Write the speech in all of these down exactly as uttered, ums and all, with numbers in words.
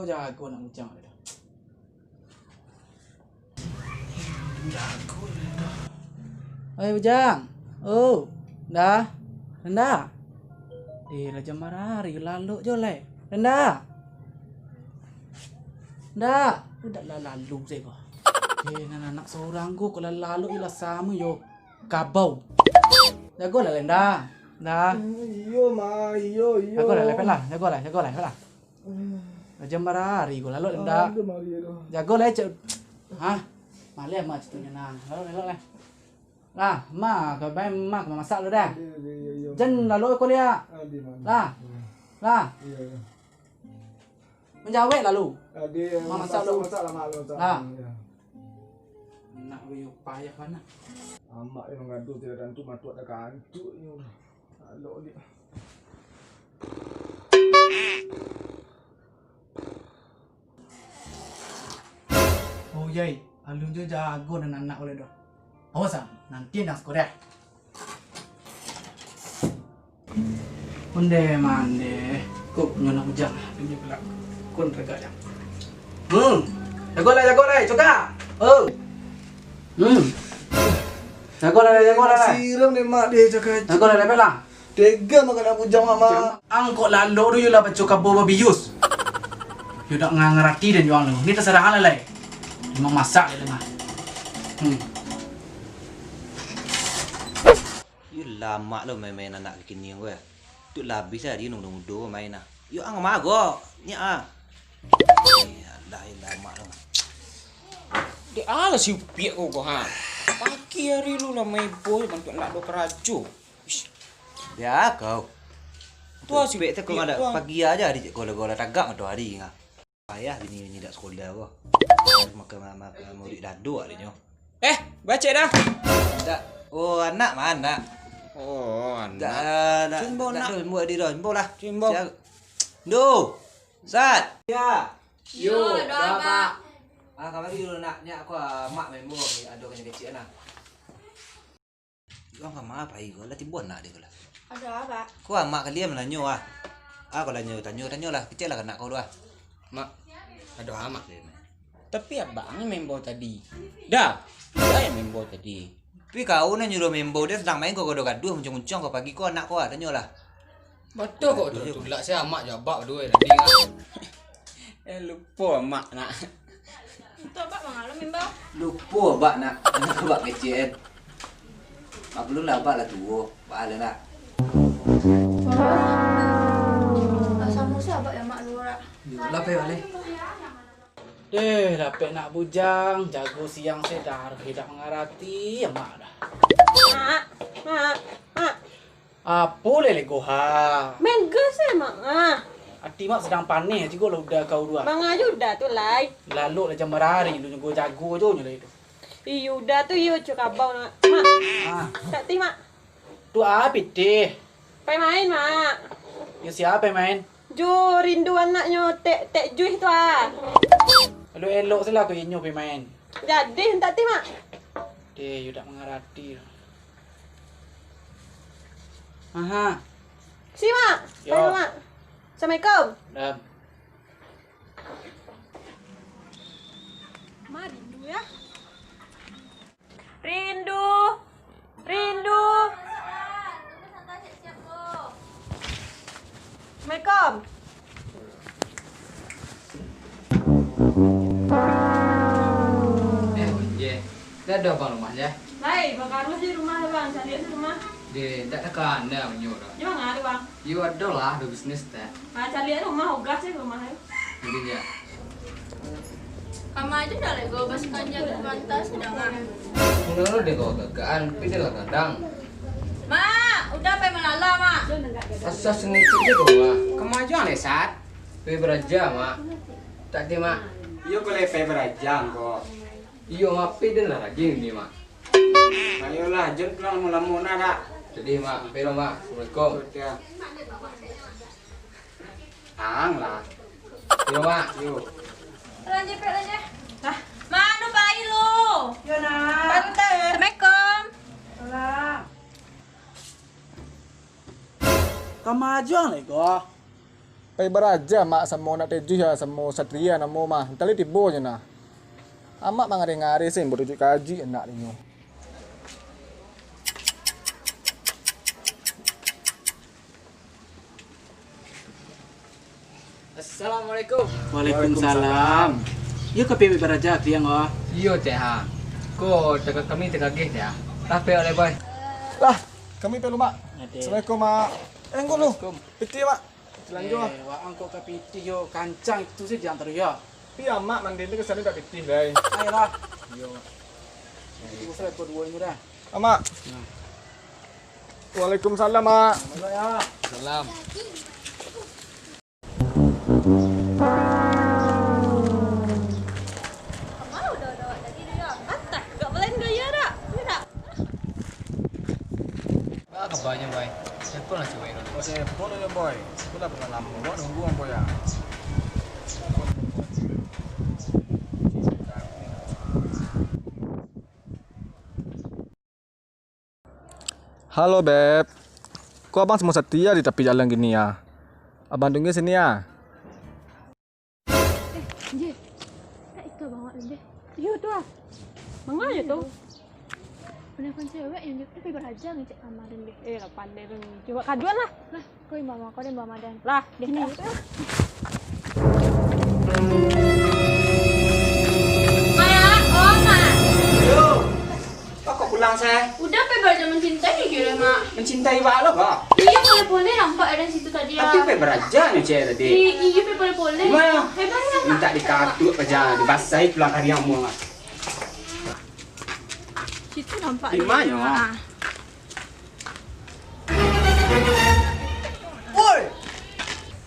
Jago nak bujang tu. Jago dah. Oi, bujang. Oh, dah. Rendah. Eh, lah jam bara hari, lalok jo lai. Rendah. Ndak, ndak lah lalu se ko. Eh, nan anak sorang ko, ko lah lalok lah samo jo kabau. Jago lah, Lenda. Dah. Iyo, Ma, iyo, iyo. Jago lah, lepek lah. Jago lah, jago lah, jago lah. Lah jam bara hari ko, lalok, Lenda. Aduh, mari, aduh. Jago lah, cek. Hah? Maleh, Ma, cetunyo nah. Lalok, lalok lah. Lah, Ma, ka bae Ma, ka masak lu dah. Iyo, iyo, iyo, iyo. Jan lalok ko liak. Aduh, Ma. Lah. Iyo. Lah. Iyo, iyo. Manjawek lalu. Aduh, Ma, masak, masak lu. Masak lah, Ma, masak. Lah. Iyo. Anak lu yo payah bana. Amak yo mangadu tidak tantu matuak dah kantuk nyo. Lalok liak. Oh, yai, alun jo jago nan anak uleh doh. Awas ah, nanti nang sekolah. Onde mande, kok nyo nak ujang, tunjuk pula. Kun tegak jang. Hmm, jago lah, jago lah, coka. Oh. Hmm. Jago lah, jago lah. Siram deh, Mak, deh, coka. Jago lah, lepek lah. Tega makan anak bujang, Mak. Ang kok lalok tu, yo lah baco kabo babius. Yo dak nga-, ngarati den yo ang tu. Ni tasarahan lah, lai. Memang masak je lah, mah. Hmm. Yo lamak lo main-main anak kini ko, yo. Tu lah abih ari mudo-mudo main ah. Yo ang mago. Nyak ah. Eh, alah, yo lamak lo. Dek alah si Upiak ko, ko, ha. Pagi ari lu lah main boh, bantuak ndak do karajo. Ish. Ya, kau. Tu si Pek tu kau Pek ada tu, ah. Pagi aja di sekolah-sekolah tagak matoari ngah. Payah bini-bini dak sekolah ko. Makan, makan murid dado adinyo. Eh, bacek dah. Dak. Oh, anak mana? Oh, anak. Dak, dak, dak, dak nak. Imbau dah, imbau lah. Imbau. Siap. Ndu. Sat. Ya. Yo, doa, Pak. Ah, kamari dulu nak, nyak aku, ah, mak main bola, ado kecek-kecek nah. Urang ka ma pai ko, lah tibo anak dia ko lah. Ado apo, Pak? Ko amak kalian mananyo ah. Ah, ko lanyo tanyo, tanyolah, kecek lah ka anak kau tu ah. Mak, ado amak. Tapi abang yang maimbau tadi. Dah, dah yang maimbau tadi. Tapi kau nan nyuruah maimbau dia sadang main ko gaduah-gaduah, muncuang-muncuang ko pagi ko anak ko ah, tanyolah. Batua kok tu, tulak sia amak jo abak baduo tadi ah. Eh, lupo amak nak. Itu abak mangalo mimbau. Lupo abak nak, anak abak kecek kan. Maklum lah abak lah tuo, baa lah nak. Lah samo se abak jo amak duo rak. Yo lah, pai baleh. Deh, dapek nak bujang, jago siang se dah, dak mangarati amak dah. Mak, mak, mak. Apo leh, lego ha? Main gas eh, Mak, ah. Ati Mak sadang paneh juo lah uda kau tu ah. Manga jo uda tu lai. Lalok lah jam bara hari lu, jago-jago jo nyo lai tu. Iyo, uda tu iyo, cuk kabau nak. Mak. Ah. Tak ti, Mak. Tu apo teh? Pai main, Mak. Yo sia pai main? Jo rindu anaknyo Tek, Tek Juih tu ah. Elok-elok se lah ko inyo pai main. Jadi, tak ti, Mak. Deh, yo dak mangarati. Aha. Si, Mak. Yo. Ayo, Mak. Assalamualaikum. Salam. Mak, rindu ya. Rindu. Rindu. Assalamualaikum. Eh, Jen. Dak ado abang rumah, Jen? Lai, bakaruah di rumah, Bang. Caliak di rumah. Deh, dak takana banyo dah. Di mano tu, Bang? Yo, ado lah, ado bisnis teh. Ah, caliak rumah, ogah se rumah tu. Mungkin, Jen. Kama ajo dah lego, basukan jago bantas dah, Bang. Mano deh kau gagaan, tapi dah lah kadang. Mak, uda pai malala, Mak. Asa sangecek je kau, Mak. Kama ajo ang lesat. Pai baraja, Mak. Tak deh, Mak. Iyo, kau lai pai baraja, kau. Iyo, Mak, pai den lah rajin ni, Mak. Ayolah, jan pulang lamo-lamo nah, dak. Jadi, Mak, pai lo, Mak. Assalamualaikum. Yo, dah. Ang lah. Yo, Mak. Yo. Lanjut, Pak, lanjut. Hah? Mano pai lo? Yo, nak. Baru tahu. Assalamualaikum. Salam. Kama ajo ang lego. Pai baraja, Mak, samo anak Tejuh, yo, samo Satria namo mah. Antah lai tibo nyo nah. Amak mangareh-ngareh sen, barujuik kaji anak inyo. Assalamualaikum. Waalaikumsalam. Iyo ka pai baraja, Kriang, oh? Iyo, Cek, ha. Ko, taga-, kami tagageh, Cek, ha. Lah, pai, Boy. Lah, kami pai lu, Mak. Ade. Assalamualaikum, Mak. Eh, anggo lu. Waalaikum. Pitih, Mak. Lanjut, Mak. Eh, waang ko ka pitih yo, kancang itu sajo antaro yo. Pi amak mandin tu ka siko dak pitih, dai. Ayolah. Iyo, Mak. Itu usah ko duo inyo dah. Amak. Nah. Waalaikumsalam, Mak. Salam. Kama udah, udah tadi dia. Patah, gak belain gaya dak? Iya dak? Ba kabanyo, Boy? Telepon lah cuek dulu. Oh, telepon dulu, Boy. Aku lah pengalaman. Boy, nunggu, Boy, ya. Halo, Beb. Kok abang samo Satria di tapi jalan gini, ya? Abang tunggu sini, ya. Eh, Jeh. Tak ika banget, Jeh. Iyo tu, ah. Manga je tu. Penelpon cewek yang dia pai baraja ngecek kamar, deh. Eh, lah pandai, deh. Coba kaduan lah. Lah, kau yang bawa, kau yang bawa Madan. Lah, deh. Mak, oh, Mak. Yo. Kok pulang, Seh? Udah, pai baraja mancintai kiro, Mak. Mancintai baa lo, Kak? Iyo, poleh-poleh nampak dari situ tadi, tapi ah. Pai baraja nyo, Cek, tadi. I-, iyo, pai poleh-poleh. Di mano? Pai baraja, Mak. Mintak dikatuak aja, dibasahi pulang kari amuah, Mak. Situ nampak. Di mano? Ah. Oi!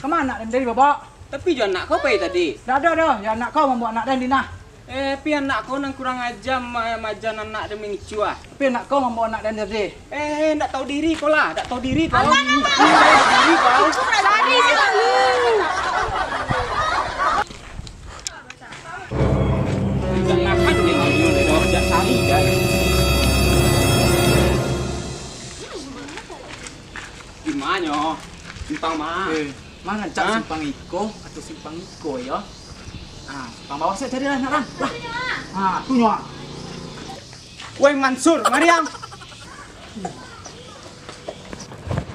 Kama anak den tadi, Babak? Tapi jo anak kau pai tadi? Dak ado doh, yo anak kau mambaok anak den di nah. Eh, pi anak kau nan kurang aja ma-, maaja anak den mangicuah. Tapi anak kau mambaok anak den tadi. Eh, ndak tahu diri kau lah, ndak tahu diri kau. Alah, alah. Ndak tahu diri kau. Lari dia. Jangan nahan dia, dia, dia, dia, dia, sari, guys. Di mano? Simpang ma? Eh, ma rancak, ah? Simpang iko atau simpang iko, yo? Ah, simpang bawah sajo cari lah, nak, Ran. Lah. Ah, tu nyo, ah. Woi, Mansur, mari, ang.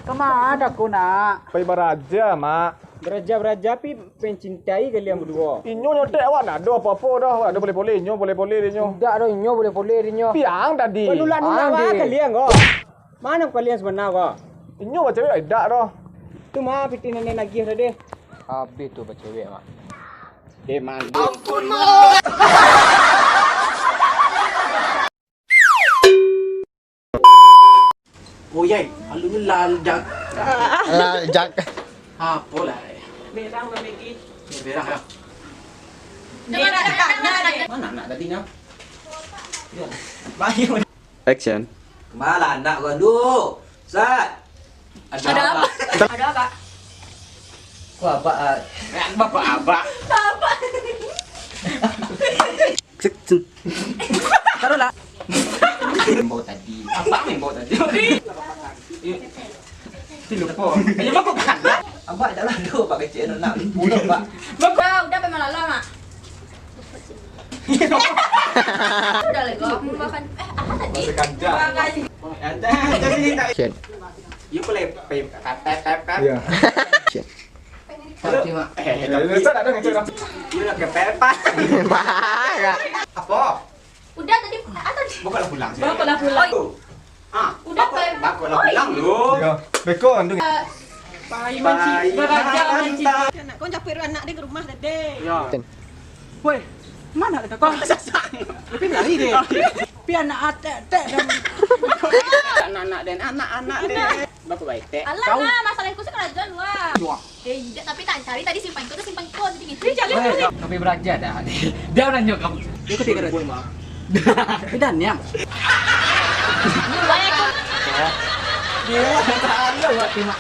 Kama ko, nak? Pai baraja, Mak. Baraja-baraja, pi mancintai kalian baduo. Inyo nyo dek, awak ndak ado apo-apo doh. Awak ado poleh-poleh, inyo poleh-poleh dek inyo. Indak doh, inyo poleh-poleh dek inyo. Pi ang tadi. Nulak-nulak kalian ko. Mano kalian sabana ko? Inyo bacewek indak doh. Tu ma pitih nan den agiah tadi. Habih tu bacewek, Mak. Eh, mandi. Ampun, Mak. Oyai, alunyo landak. Landak. Apolah. Berang, Bang Begi. Berang, yo. Mano anak tadi nyo? Yo. Baik. Action. Kama lah anak ko tu? Sat. Ado apo? Ado apo? Ko abak, ah. Bapak abak. Abak. Cek, cek. Taruhlah. Mambao tadi. Abak mambao tadi. Iyo. Itu lupo. Ayo, mako kan. Abak dak lah tu, Pak, kecil tu nak. Pulang, Pak. Mako. Ah, udah, pai malala, Mak. Udah lah, gua makan. Eh, apa tadi? Masih kanca. Makan. Kanca, kanca sini, tak? Shit. Iyo, boleh. Pep, pep, pep, pep. Iya. Shit. Halo. Eh, eh, tapi tak ada ngecek lah. Iyo, nak ke pep, Pak. Bah, ya. Apo? Udah tadi, ah, tadi. Bakolah pulang. Bakolah pulang. Ah, udah, bako-, Pak. Bakolah pulang lu. Yo, beko andu. Eh, pai mancing, baraja mancing. Anak kau capek anak dia ke rumah tadi. Yo. Woi, mano anak kau? Tapi lari deh. Pi anak atek, tek, dan anak-anak den, anak-anak den. Bako baik, tek. Alah, kau. Nah, masalah itu sakarajo lah. Wah. Eh, indak, tapi tak cari tadi simpang ko, tu simpang ko, jadi gitu. Weh, kami baraja dah. Dia orang nyok kamu. Dia ketiga dah. Tapi dah niam. Dia tak ada buat terima.